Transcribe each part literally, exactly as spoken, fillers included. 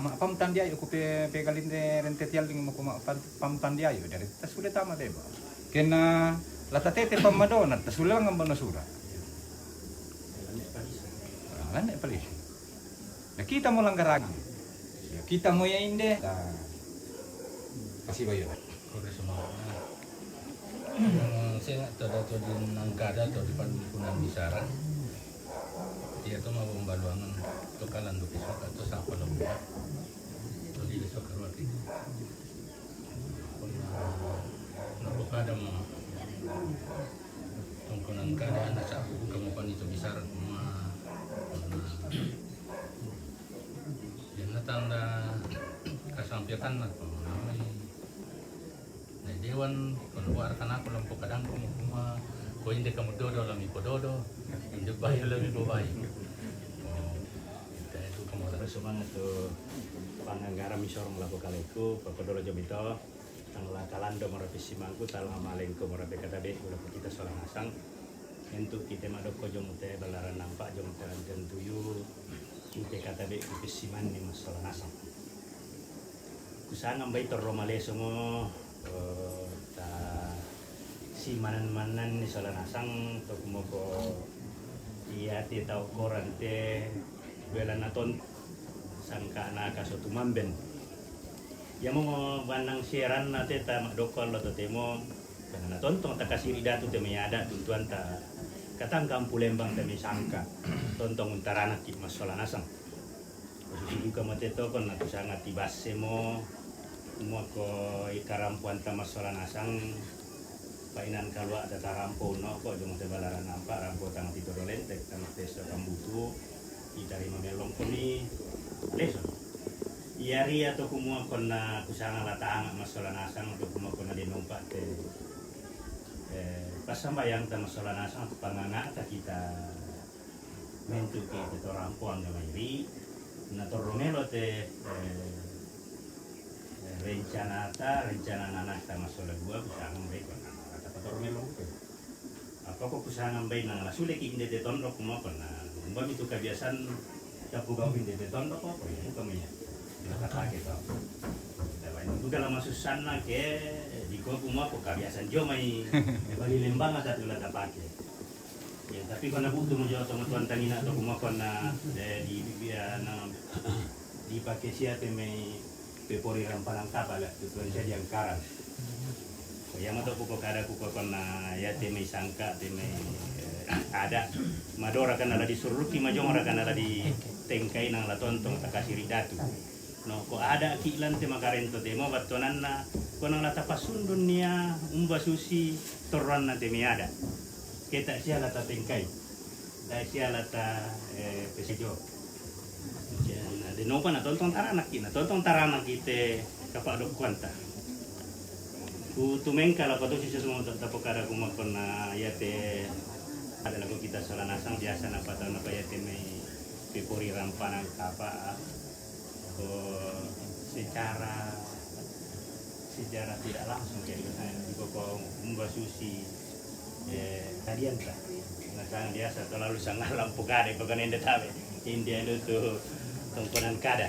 Ma pamtandiayu ku pe, pe galinde rente tialling mo ku ma pam-, pamtandiayu dari tasule tama beba. Kena la tatete pamadona tasule lang ambano sura. Lane palisi. Na kita mo langgarangan. Ya, kita mo ya inde. Ta-, kasi bayo. Kore semua. Sing ada to di Nangkada to di Panumpunan Bisaran. Iya to mabombaluangan to kalandu pisoka to sapa lo buka. To di pisoka ruati. Kona, kona kada mo. Tongkonan kada na sa buka mo pani to Bisaran ma. Kona, yan na tanda kasampiatan na ko. Na dewan, kono buat rakan aku lampu kadang ko mo kuma, ko inde kamu dodo lami ko dodo, inde bayu lami ko bayu. Oh, ita itu kamu. Terus semangat tu panganggara misorong lapo kaleku, papadolo jomito, tangla kalando marapi simangku, tangla malengko marapi katabe, udah kita sola nasang. Entu kite madokko jomute balaran nampak jomute anten tuyu, kite katabe kupisimanni massola nasang. Kusanga mbai torro maleso mo, eh, ta simanan-mananni sola nasang, to kumoko iya te tau korante bela naton sangkana kaso tumamben. Yamo bannang sieranna te ta madokko allo totemo, karena natontong ta kasiri datu te mai ada tuntuanta katangka mpu lembang te mai sangka. Tontong untaranakki massola nasang. Posisi duka mo te tokon na kusanga tibasse mo, muakko ikarampuanta massola nasang, painan kalua tatarampo unno ko jomute balaran nampa rampo tang titoro lente tang teso kambutu, itarima mellong komi leso. Iya ria to kumua konna kusanga latanga massola nasang to kumua konna denompa te, eh, passambayang ta massola nasang to panganga ta kita mentuki te torampoang mairi na torro melo te, eh, rencanata, rencana nanakta massola dua kusanga mbai konna rata patorro melo te. Apa ko kusanga mbai nang la suleki inde te tondok mo konna umba mitu kabiasaan tapu gau inde te tondok ko ya buka maya. Kita pake to. Kita bain buka lama susanna ke di ko kuma ko kabiasaan jo mai bali lembang ata tu la tapake. Ya, tapi kona butuh mo jo to matuan tangina to kuma konna, eh, di, di, ya, na, dipake sia te mai pepori rampanan kapal, ya, tuan sia diangkaran. Ko iya mato kuko kada kuko konna ya te mai sangka, te mai, eh, ada. Madora kana la disuruki, majong ra kana la ditengkai nang la tontong takasiri datu. No, ko ada ki lante makarento temo battonanna, ko nang la tapasundun nia umba susi torranna te mai ada. Keta sia la tatengkai. Dai sia la ta, eh, pesejo. Na denopa na tontong taranakki, na tontong taranakki te kapa dokkuanta. Ku tumengka lako tu sisa semua tapokada kumakonna ya te ada lako kita sola nasang biasa napa tau napa ya te mai pepori rampanan kapa. Ko secara, secara tidak langsung kayak misalnya di koko umba susi, eh, tadian ta. Nah, sangat biasa terlalu sangat lampu kada bukan ende tabe. India itu tu tongkonan kada.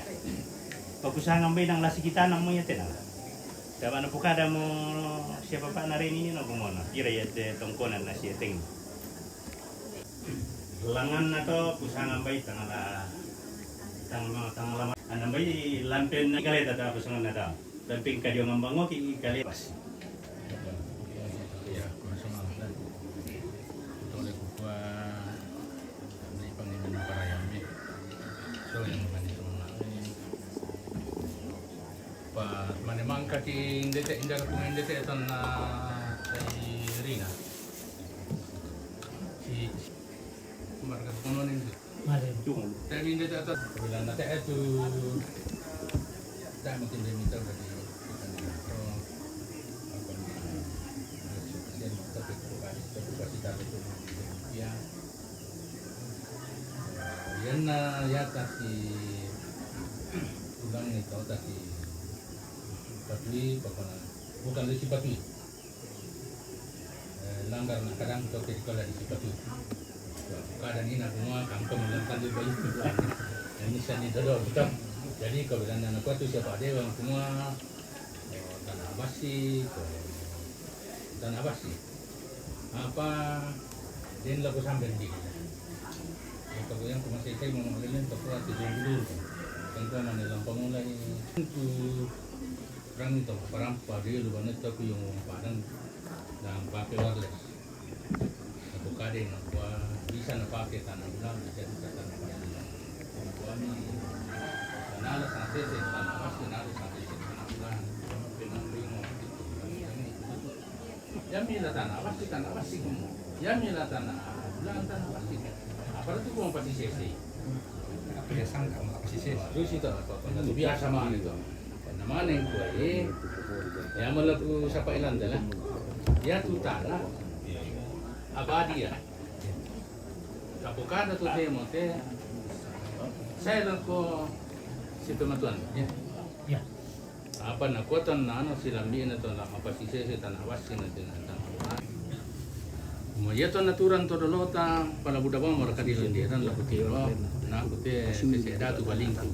Pakusanga mbai nang lasi kita nang mo ya tenang. Coba na pukada mo siapa pak nari ini no kumono. Kira ya te tongkonan nasi ya teng. Langanna to kusanga mbai tangala tangala tangala anna mbai lampen kale tata kusanga nata lampen kadio mambangoki kale pas. Ya, kusanga mbai. Tole kukua ni panginan parayami. So yang mani semua. Pa mane mangkaki indete indara kuma indete tonna sai rina. Si marga kono ni. Mare. Temi indete atas bilana te itu. Tami kinde mita dari. Apa ni? Dia mau tapi kasih tapi tu. Ya. Iyanna yata si ulang ni tau ta si Patui, pokona bukan dari si Patui. Eh, langgar na kadang to ke sekolah di si Patui. Kadang ina semua kangkung bilang kan dia baik tu kan. Ini sani dodo bukan. Jadi, ko bilang anak kuat tu siapa dia, bilang semua, oh, Tanah Abasi, ko Tanah Abasi. Apa, den lako sambil di. Yang ko yang ko masih saya mau ngomong, ko kuat tu dulu. Kan ko mana lampang mulai. Tu orang itu parampa dia lu banget aku yang orang Padang dan pakai wireless. Aku kadang aku bisa na pakai tanah bulan, bisa juga tanah bulan. Aku ni nalo sa sese tanah Abasi, nalo sa sese tanah bulan. Kami itu. Yami la Tanah Abasi, Tanah Abasi komo. Yami la tanah bulan, Tanah Abasi. Apa tu komo pasisese? Apa dia sangka, apa sisese? Terus itu apa? Biasa mah itu. Namanya yang kuat, eh. Ya, malah ku sapa ilan dah lah. Ya, tu tanah abadi ya. Kapokada tu te mo te. Saya lako si pematuan. Ya. Ya. Apa na kuatan na ano si lambi na to na mapasisese Tanah Abasi na tinatang. Mo iya to naturan to dolota pala buda ba mo rakadi lendiran la kutiro na kute sese datu balingku.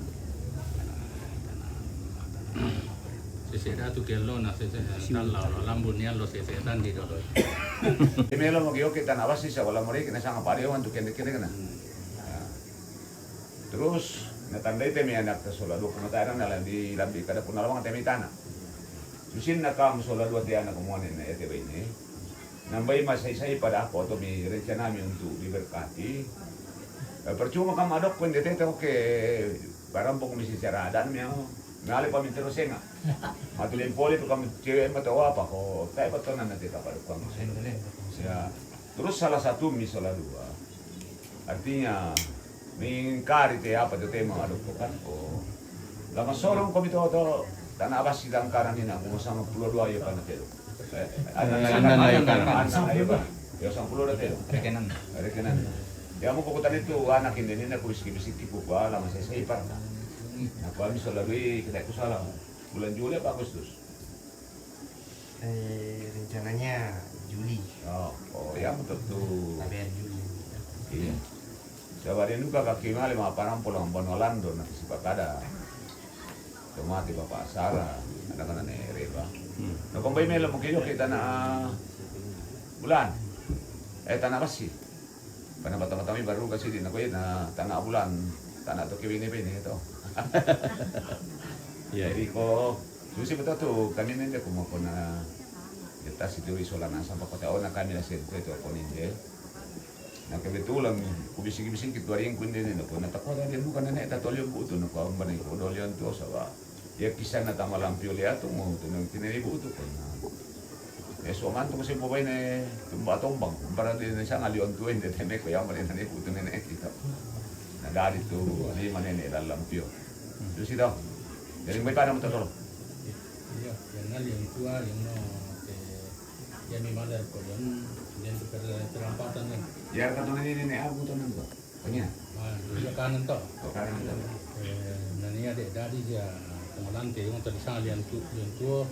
Sese datu kelo na sese tala lo lambu nian lo sese dan di dolo. Melo mo kioke Tanah Abasi sa wala mo reke na sanga pare wan tu kende kende na. Terus na tandai te mi anak ta sola dua kumataran na lambi lambi kada puna lawang te mi tanah. Susin na kam sola dua te anak mo ne na ete baine. Nambai masai-sai pada aku atau mi rencana mi untuk diberkati. Eh, percuma kam adok pun dete te oke barang pokok misi cara adan mi anu. Ngale pa mi terus senga. Matu lempole tu kam cewek mata apa ko tai patona na te kapal kuang. Ya. Terus salah satu mi sola dua. Artinya mingkari te apa tu tema adok ko kan ko. Lama sorong ko mi to to Tanah Abasi dangkaran ina ko sama pulo dua ya pana te. Eh, Andan Ayo Karan. Andan Ayo Karan. Ya, sampulu da telo. Rekenan. Rekenan. Ya, mo ko tadi tu anak ini ni na ku bisiki-bisiki ku ba lama saya saya par. Na ko ami sola dui kita ku salam. Bulan Juli apa Agustus? Eh, rencananya Juli. Oh, oh ya, betul tu. Sampai Juli. Iya. Sabari nuka kaki male ma parang pulang banua lando na kisi pakada. Tomate bapa Sara, ada kana ne reba. Hmm. Na kombai melo mo kiyo kita na bulan. Eh, Tanah Abasi. Pana bata-bata mi baru kasi di na ko na tanah bulan, tanah to kiwini pa ini to. Iya. Jadi ko susi betul tu kami nende ko mo ko na kita si duri sola na sampa kota ona kami la sento itu ko ninde. Na kebetulan ku bisiki-bisiki tu aring ku nende na ko na tako ada dia bukan nenek tato lion butu na ko ambani ko dolion tu sawa. Ya kisah na tama lampiu liatu mo tu nang tineri butu ko na. Ya so mantu ko si bobai ne tumba tombang. Bara di ne sanga lion tu ende teme ko yang bali ne butu nenek kita. Na dari tu lima nenek dalam lampiu. Tu si tau. Jadi mai pada mo totolo. Iya, yang na lion tua yang no te ya mi mala ko yang yang tu per terampatan ni. Ya kata nenek nenek aku tu nang tu. Tanya. Ah, iya kanan to. Oh, kanan to. Eh, nani ade dadi ja pengolan te yung tadi sanga lian tu lian tuo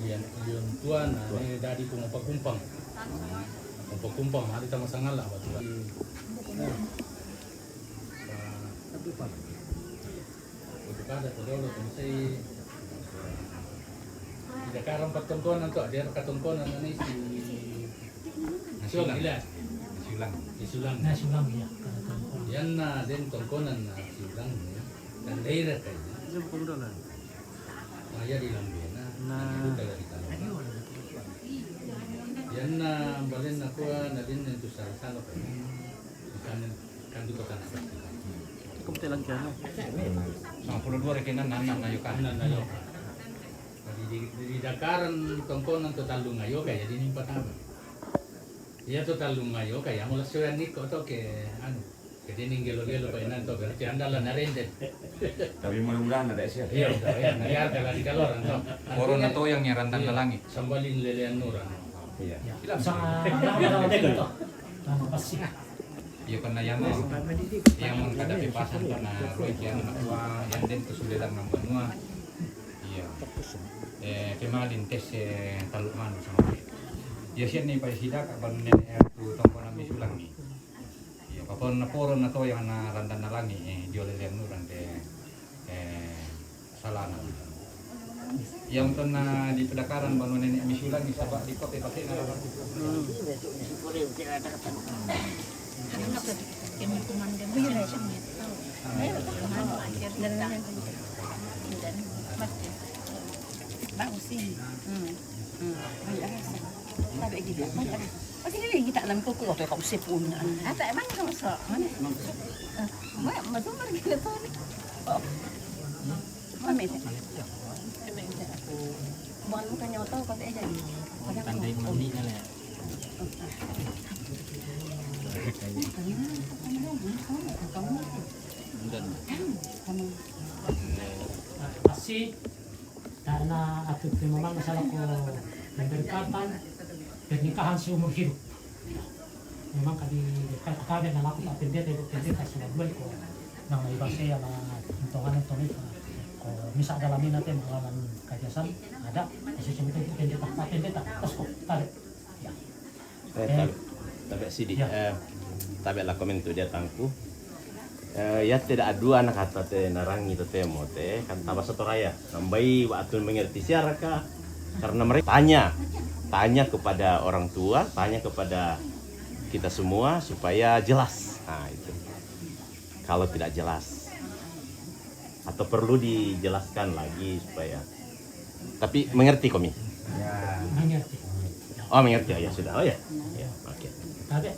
lian lian tuan na ne dadi ko mo pakumpang. Mo pakumpang hari tama sangala batu. Nah. Untuk kada ko dolo ko masai. Ida karan patongkonan to, dia katongkonan na isi. Nasulang. Ila. Nasulang. Isulang. Nasulang, iya. Yan na den tongkonan na sulang ya. Dan daira kay. Maya di lambena. Na. Yan na balen na kuwa na din na tu sala-sala pa. Kan kan di kota na. Cukup telan kaya. Sampulu dua rekenan anak na yokan. Anak na yokan. Di, di, di dakaran tongkonan to talung ayo kaya di nimpat apa. Iya to talung ayo kaya mula suyan niko to ke anu. Ke dining gelo-gelo pa inan to berarti andalan na renden. Tapi mudah-mudahan ada siap. Iya, iya, biar kalau di kaloran to. Corona to yang nyarantan na langit. Sambalin lelean nuran. Iya. Sa tanah pasti. Iya, pernah yang mau, yang mau kada pipasan pernah roi kian anak tua, yang den tu sudah dalam banua. Iya. Eh, kemalin tes eh, taluk manu sama dia. Iya, sian ni pai sida ka ban nenek tu tongkonan mi sulang ni. Iya, papon na poron na to yang na randan na langi eh, dia lelean nuran te. Eh, Salana. Yang pernah di Pedakaran, bang nenek misulan ni sabak di kota pakai ngarang. Bagus sih. Hmm. Hmm. Tapi gini, banyak. Pagi ni kita enam puluh kilo tu kau sepun. Ada emang kau sok mana? Eh, mana mana tu pergi tu ni. Oh. Mami. Bukan bukannya otak kau tak jadi. Tandai mami lah. Masih karena aku memang masalah ko pemberkatan pernikahan seumur hidup. Memang kami berkat kami dan aku tak pendeta, ibu pendeta sudah dua ko nang iba saya lah untungan untung itu. Ko misal dalam ini nanti mengalami kajasan ada khusus untuk pendeta, tak pendeta, terus kok tarik. Ya. Eh, tabe, tabe sidi. Ya. Eh, tabe la komen tu dia tangku. Eh, ya tidak ada anak kata te narangi te temo te kan tabasa Toraya. Nambai wa atun mengerti siara ka. Karena mereka tanya, tanya kepada orang tua, tanya kepada kita semua supaya jelas. Nah, itu. Kalau tidak jelas atau perlu dijelaskan lagi supaya tapi mengerti komi. Ya. Mengerti. Oh, mengerti. Oh, ya sudah. Oh ya. Ya, oke. Tabe.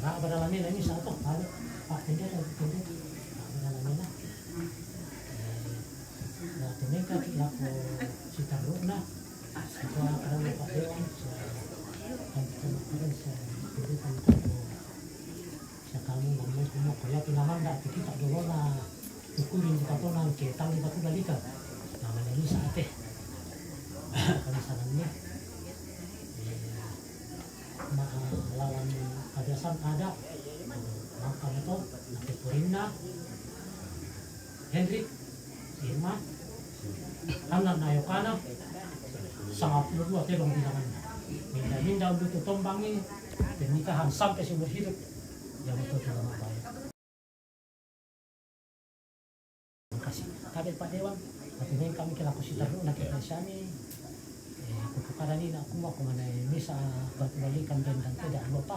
Ra pada lami lami satu tabe. Pak pendeta, pendeta. Ra pada lami lah. Eh, ya, pendeta kita ko sitaruna. Satu apa nama Pak Dewan? Kan kita makan pendeta kita ko Sakamu bang mo kumo koya pinamanda tu kita dolo na tukurin kita tonan ke tali batu dalika. Na manani sa ate. Kami sanannya. Eh, ma lawan kabiasaan ada. Mangka moto, ate purinna. Hendrik, Irma, Hana na Yokana, sanga puluh dua tebang bilangan. Minda-minda untuk tombang ini, pernikahan sampai seumur hidup. Yang betul tu lama baik. Terima kasih. Tabe Pak Dewan, tapi main kami kelaku sitar nak kita sami. Eh, kuku kada ni nak kuma kumana misa batu balikan dan dan tidak lupa.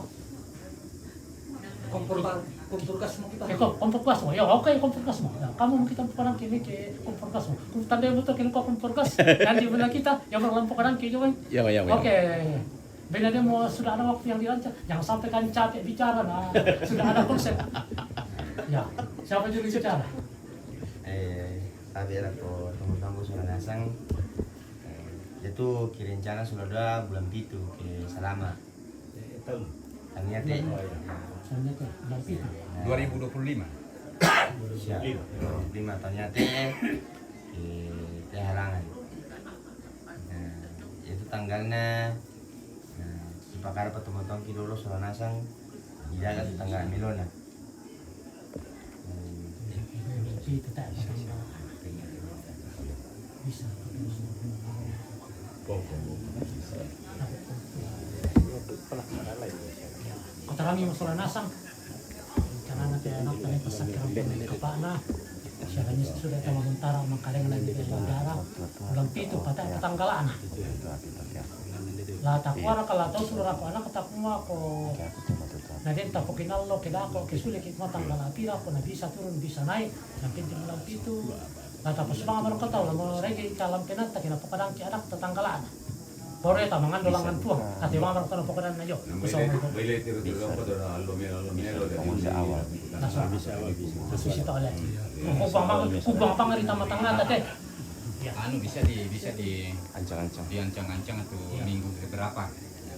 Kompor-, kompor gas mo kita. Eh, ko-, kompor gas mo. Ya, oke, kompor gas mo. Ya, kamu kita pukadang kini ke kompor gas mo. Ku tanda yang betul kini ko kompor gas. Dan di mana kita, yang berlampau kadang kini, Wan. Ya, ya, ya. Oke. Bina dia mau sudah ada waktu yang dirancang. Jangan sampai kan capek bicara, nah. Sudah ada konsep. Ya, siapa juru bicara? Eh, tabe la ko tunggu-tunggu sudah nasang. Eh, itu kirencana sudah ada bulan pitu ke Salama. Tania te. Tania te, bulan pitu. Dua ribu dua puluh lima. Siap. Dua ribu dua puluh lima Tania te. Eh, te halangan. Nah, itu tanggalnya. Nah, ipakara pa tumotong ki dolo sola nasang. Ijaga tu tanggal milona. Hmm. Bisa. Katarangi masalah nasang. Karena nanti anak tadi pesak kerang kapana. Siaranya sudah tama mentara mangkaleng lagi dari udara. Bulan pitu patah petanggalaan. La takuara ka la tosulu rako anak takumua ko. Na den tapokinallo ke dako ke sule ke matang kala pira ko na bisa turun bisa naik. Yang penting bulan pitu. La tapasubang amar kota la mo rege ika lampenata ke na pokadang ke anak tatanggalaan. Pore ta mangando langan tuang, kati mama kono pokodan na yo. Kusong mo. Langsung bisa, bisa. Langsung sita oleh. Kubuang pang, kubuang pang ari tama tangata te. Ya. Anu bisa di, bisa di ancang-ancang. Di ancang-ancang atau minggu keberapa?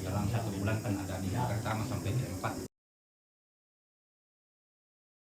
Dalam satu bulan kan ada minggu pertama sampai keempat.